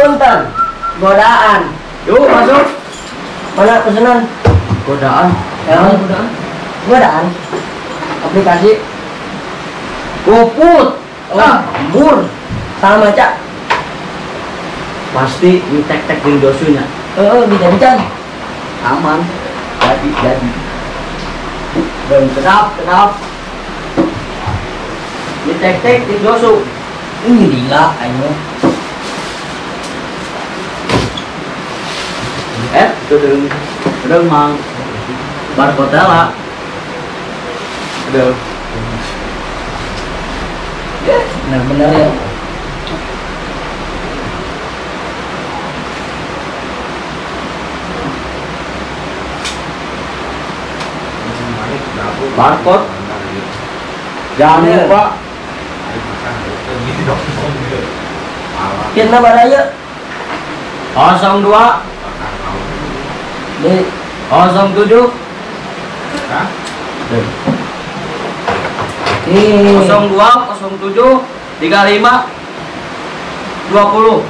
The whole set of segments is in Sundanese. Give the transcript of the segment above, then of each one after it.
Punten. Godaan. Yuk masuk. Mana pesanan? Godaan. Ya, godaan. Godaan. Aplikasi GoFood. Oh, mur. Sama, Cak. Pasti mie tek-tek jeung dosunya. Heeh, bisa-bisa. Aman. Jadi. Dan sedap. Mie tek-tek jeung dosu. Ini gila aing. Itu mang barcode lah. Aduh. Nah, benar ya. Barcode. Jangan lupa. Pin baraya 02 07 02 07 35 20.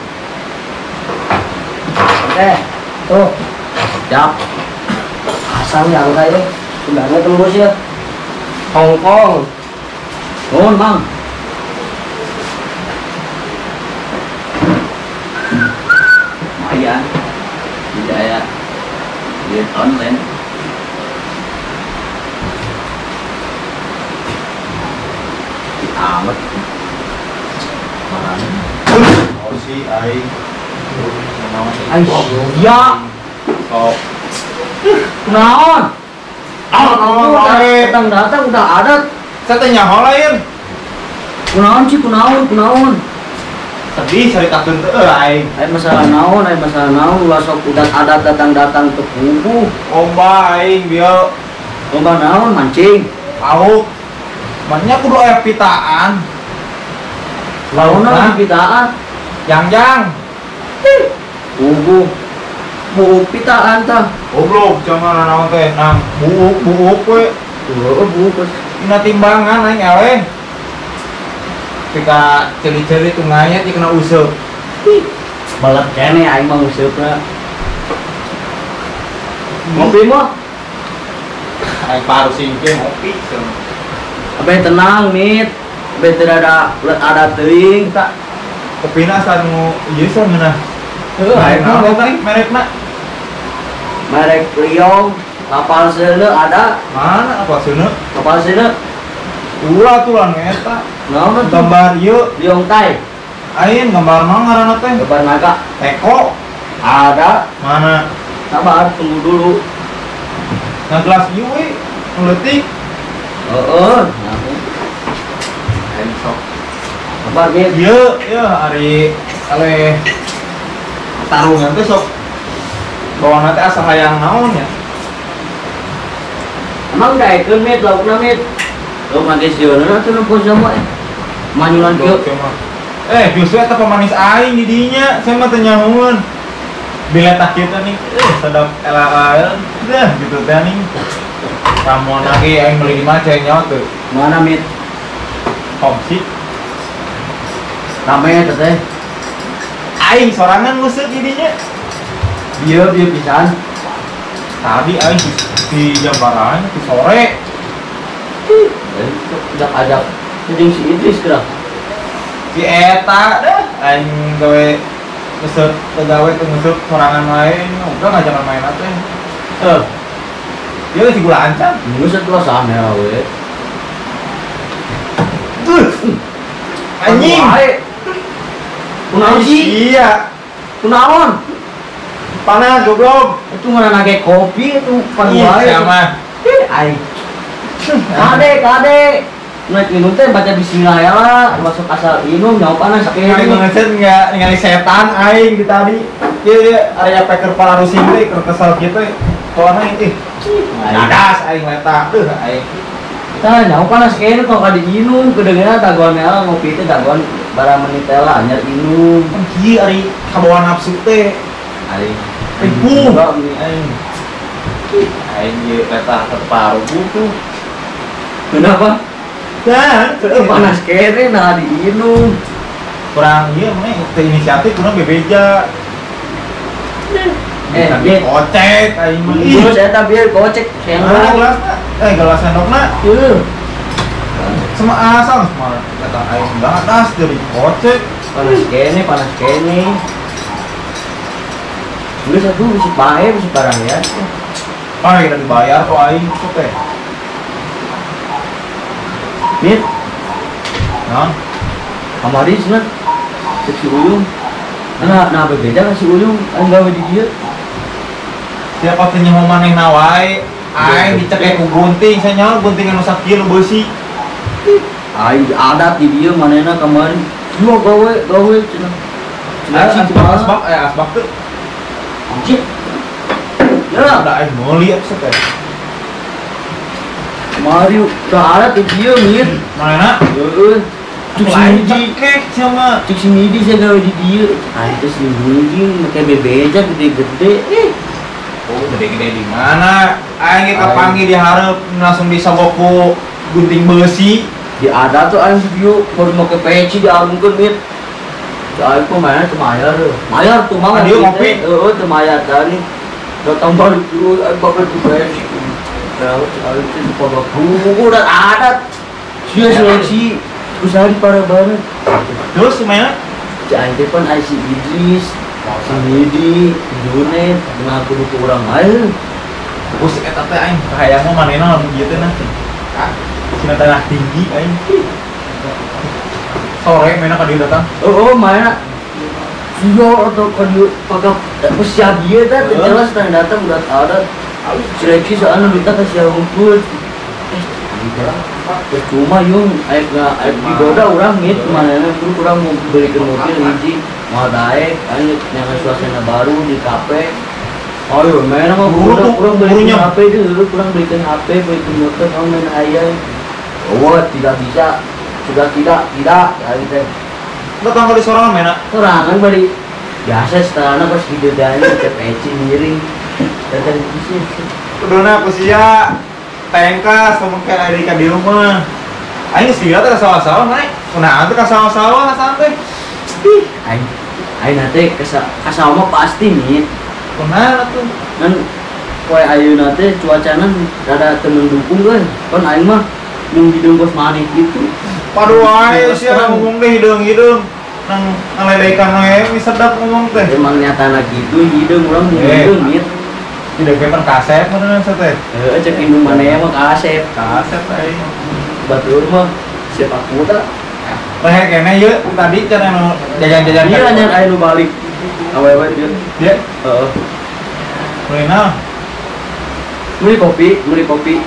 Oke, tuh. Siap. Asal yang kayak sumbernya tembus ya. Hongkong. Nuhun, Mang. Lumayan. Tidak ya. Duit online. Amat. Mana? Oh si aing. Aing. Ya. Sok. Kunaon? Datang udah ada. Saya teh nyaho lain. Kunaon sih kunaon. Sedih caritakeun teh aing. Aing masalah naon, ulah sok udah adat datang-datang ke kubu. Lomba aing bieu. Lomba naon mancing? Lauk. Maknya kudu aya pitaan. Launa pitaan. Yang-yang. Kubu. Buuk pitaan tah. Goblok jangan naon teh nang buuk we. Heeh, buuk. Dina timbangan aing eleh. Ketika celi-celi tunganya ti kena useup. Balap kene aing mah useupna. Ngopi mah? Aing paru singke ngopi. Abe tenang, Mit. Abe tidak ada ulat adat teuing. Tak. Kopina asa nu ieu sah ngeunah. Heuh, aing mah merekna. Merek Liong, kapal seuneu ada. Mana kapal seuneu? Kapal seuneu. Ulah tuh lah eta. Naon gambar ieu Liong Tai. Aing gambar naon ngaranna teh? Gambar naga. Teko. Ada. Mana? Sabar, tunggu dulu. Nah gelas ieu we, nu leutik. Heeh. Aing sok. Sabar, Mit. Ieu, ieu ari eleh tarungan teh sok bawana teh asa hayang naon ya. Emang daekeun Mit laukna Mit. Lo make sieunna atuh nu sama manyulan kieu. Justru eta pemanis aing di dinya, saya mah teu nyahoeun. Bila tak kieu teh nih, sedap ela dah gitu teh nih. Ramon lagi aing beli di mana cai nyawa tuh. Mana Mit? Homsi. Rame teh teh. Aing sorangan nguseup di dinya. Bieu bieu pisan. Tadi aing di Jambaran di sore. Ajak-ajak jeung si Idris geura. Si eta deh aing gawe nguseup gawe teu nguseup sorangan lain, udah ngajakan main teh. Heuh. Dia si gula ancan. Nguseup lah sana we. Anjing. Kunaon sih? Iya. Kunaon? Panas goblok. Itu ngaranna ge kopi itu pan wae. Iya mah. Aing. Kade. Naik minum teh baca bismillah ya lah, masuk asal minum nyawa panas kene. Aing ngeset enggak ningali setan aing di tadi. Ieu area peker pararusing teh keur kesel kieu teh. Kolana ih. Dadas aing leta. Deuh aing. Tah nyawa panas kene kok ka diinum kedengeuna dagoan heula ngopi teh dagoan barang menit teh lah anyar inum. Kan kieu ari kabawa nafsu teh. Aing. Ripuh aing. Aing ieu leta terparu tuh. Kenapa? Nah, panas kene nah diinum. Kurang ieu mah teh inisiatif kurang bebeja. Kocek aing mah. Geus eta bieu kocek sendok. Gelasna, gelas sendokna. Heuh. Sama asal sama kata aing dadas dari kocek. Panas kene. Geus atuh bisi pae bisi parah ya. Pae kita dibayar kok aing sok teh. Mit. Naon? Kamari cenah cek si Uyung. Nah berbeda ka si Uyung aing gawe di dieu. Siapa teh nyaho manehna wae? Aing dicekek ku gunting, saya nyaho guntingan nu sakieu nu beusi. Aing adat di dieu manehna kamari. Dua gawe cenah. Cenah asbak asbak teu. Anjir. Ya, da aing meuli atuh teh. Kamari udah adat di dieu mir. Manehna? Heueuh. Cuk si Midi saya gawe di dieu. Aing teh si Midi make bebeja gede-gede. Oh, gede-gede di mana? Aing ge kapanggih di hareup langsung disogok ku gunting beusi. Di ada tuh aing video baru make peci dialungkeun mit. Aing kok mainnya teu mayar. Mayar tuh mah. Dia ngopi. Heeh, teu mayar tadi. Datang balik dulu aing bakal di peci. Terus aing teh dipaga udah adat. Sia seleksi usaha parah banget. Terus mainnya? Aing teh pan aing si Idris, si Midi, Junet, nah kudu ku urang ae. Terus eta teh aing kahayang mah manehna lamun ieu teh nah. Cina tanah tinggi aing. Sore mainnya ka dieu datang. Oh, mainnya. Sia atau ka dieu pagak siap ieu teh jelas teh datang udah ada. Seleksi soalna minta ka sia unggul. Percuma yung aek nga aek digoda urang mit manehna kudu urang mau belikan mobil hiji moal daek aing nyangan suasana baru di kafe. Ayo mainna mah kurang belikan HP dulu, kurang belikan HP, belikan motor, kamu main hayang. Oh, tidak bisa. Sudah tidak aing teh. Datang kali sorangan mainna? Sorangan bari. Biasa setelahna pas didodanya teh peci miring. Datang di sini. Kuduna aku sia. Tengkas ngomong kayak Erika di rumah. Aing geus gila teh sawah-sawah naik. Kunaon teh ka sawah-sawah santai. Ih, aing teh ka sawah mah pasti mit. Kunaon atuh? Kan poe ayeuna teh cuacana rada teu mendukung euy. Kan aing mah mung hideung kos maneh kitu. Padu wae sia ngomong teh hideung-hideung. Nang ngaledekan we sedap ngomong teh. Emang nyatana kitu hideung urang mung hideung mit. Tidak kayak kasep mana teh? Heeh, cek indung maneh mah kasep. Kasep aing. Batur mah sepak bola. Reh kene ieu tadi can anu jajan-jajan. Iya nya aya nu balik. Awewe ieu. Dia? Heeh. Meuli naon? Meuli kopi,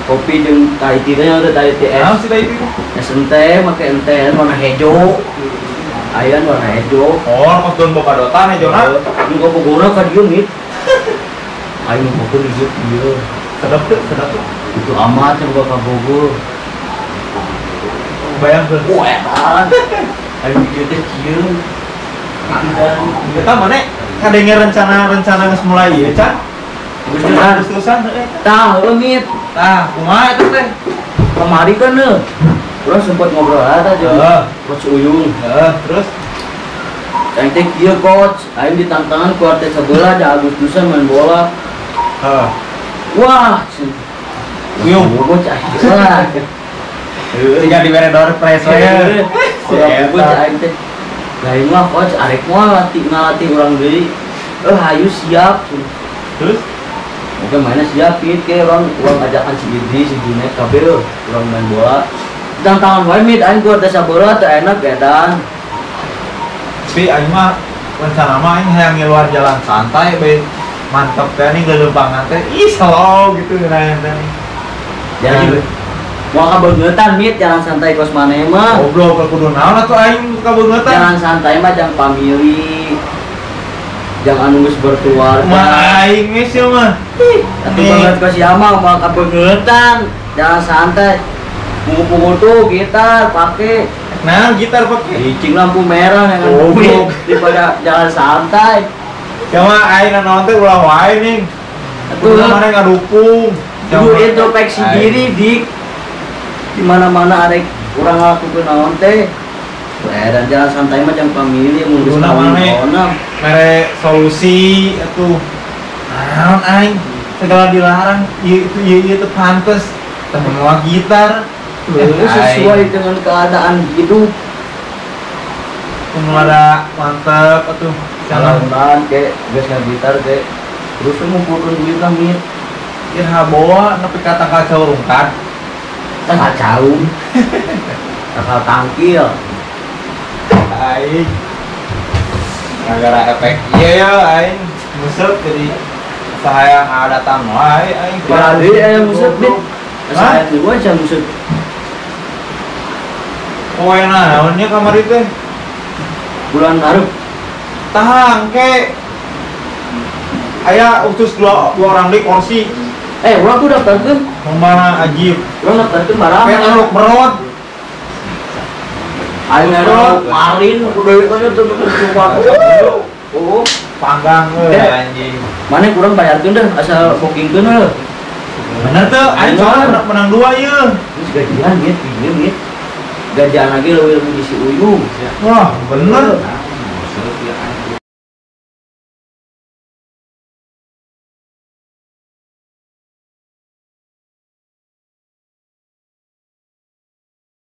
Kopi jeung Thai tea teh nya Thai tea es. Naon si Thai tea? Es ente make ente warna hejo. Ayan warna hejo. Oh, kos don bokadotan hejona. Jeung bogona ka dieu mit. Aing mau kopi ieu ieu. Sedap tuh, sedap tuh. Itu amat yang gua ka Bogor. Bayangkeun. Wah, edan. Aing ieu teh kieu. Eta mana kadenge rencana-rencana geus mulai ieu, Can? Agustusan heeh. Tah, heueuh mit. Tah, kumaha eta teh? Kamari kan heuh. Urang sempat ngobrol eta jeung Coach Uyung. Heeh, terus aing teh kieu coach, aing ditantangan ku RT sebelah da Agustusan main bola. Heeh. Wah, Uyung coach aing. Wah. Jika dibere door prize we. Urang coach aing teh. Lain mah coach arek moal ngalatih urang deui. Hayu siap. Terus oke mainnya siap pit ke urang ajakan si Idris, si Junet kabeh urang main bola. Tantangan wae mit aing ku RT sabelah teu enak edan. Tapi aing mah rencana mah aing hayang ngiluar jalan santai bae mantep teh nih geuleupangan teh ih slow gitu ngeunaheun teh nih. Jalan moal kabeungeutan mit jalan santai kos maneh mah. Goblok kudu naon atuh aing kabeungeutan. Jalan santai mah jang pamili. Jang anu geus berkeluarga. Mah aing geus ieu mah. Ih, atuh banget kos sia mah moal kabeungeutan. Jalan santai. Pungu-pungu tuh gitar pake. Nah, gitar pake. Licing lampu merah yang duit daripada jalan santai. Cuma aing nanaon teh ulah wae ning. Atuh mana ngadukung. Kudu introspeksi diri dik. Di mana-mana arek urang ngalakukeun naon teh. Dan jalan santai mah jang pamili mun geus kawin onam. Mere solusi atuh. Naon aing segala dilarang ieu itu ieu ieu teu pantes. Teu mawa gitar. Sesuai dengan keadaan hidup. Kudu ada mantep atuh. Salaman ke geus gitar ke. Terus ngumpulkeun duit lah mit. Ieu haboa nepi ka tangkal cau rungkad. Tangkal cau. Tangkal tangkil. Aing gara-gara efek iya ya aing musep jadi saya datang wae aing jadi aya musep mit saya dua jam musep poe naon nya kamari teh bulan hareup tahang ke aya utus dua orang deui kursi urang tuh daftarkeun kumaha ajib urang daftarkeun barang anu merot aing anu marin udah itu tuh cuma oh panggang euy anjing. Mana kurang bayarkeun deh asal bookingkeun heuh. Bener teu aing soalnya menang dua ieu. Geus gajian gitu pinjem gitu. Gajian lagi leuwih di si Uyung. Wah, bener.